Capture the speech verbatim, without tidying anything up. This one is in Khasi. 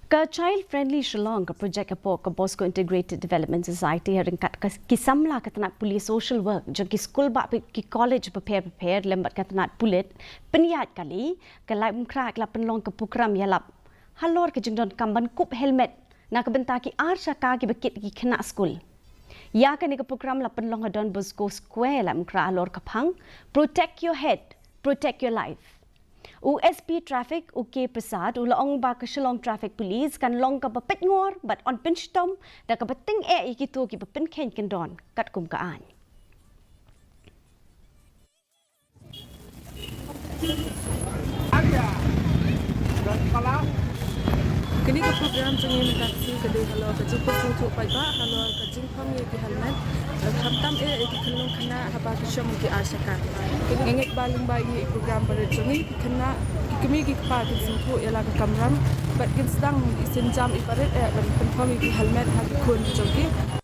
Ka Child Friendly Shillong, ka projek hapoh ka Bosco Integrated Development Society, ha ryngkat ka, ki samla ka tnat pule social work jong ki skul bad ki college bapher bapher lem bad ka tnat pulit, pynïaid kali, ka Laitumkhrah ka la pynlong ka prokram ïalap halor ka jingdonkam ban kup helmet na ka bynta ki ar shaka kiba kit ki khynnah skul. Ïa kane ka prokram la pynlong ha Don Bosco Square, Laitumkhrah, halor ka phang Protect Your Head, Protect Your Life. U S P Traffic, u K Prasad, u la ong ba ka Shillong Traffic Police kan long kaba peit ngor bad yn pynshitom da kaba tyngeh ïa kito kiba pynkheiñ kyndon katkum ka aiñ. Kane ka prokram jong ngi mynta ka sngi ka dei halor ka jingpynsngewthuh paidbah halor ka jingphang ïa ki helmet, khamtam eh ïa ki khynnah khynnah haba ki shong ha ki ar shaka. Nga ngeit ba lyngba ïa i prokram barit jong ngi, ki khynnah, ki kmie ki kpa kin sngewthuh ïa la ka kamram bad kin sdang i sienjam i barit eh ban pynphang ïa ki helmet ha ki khun jong ki.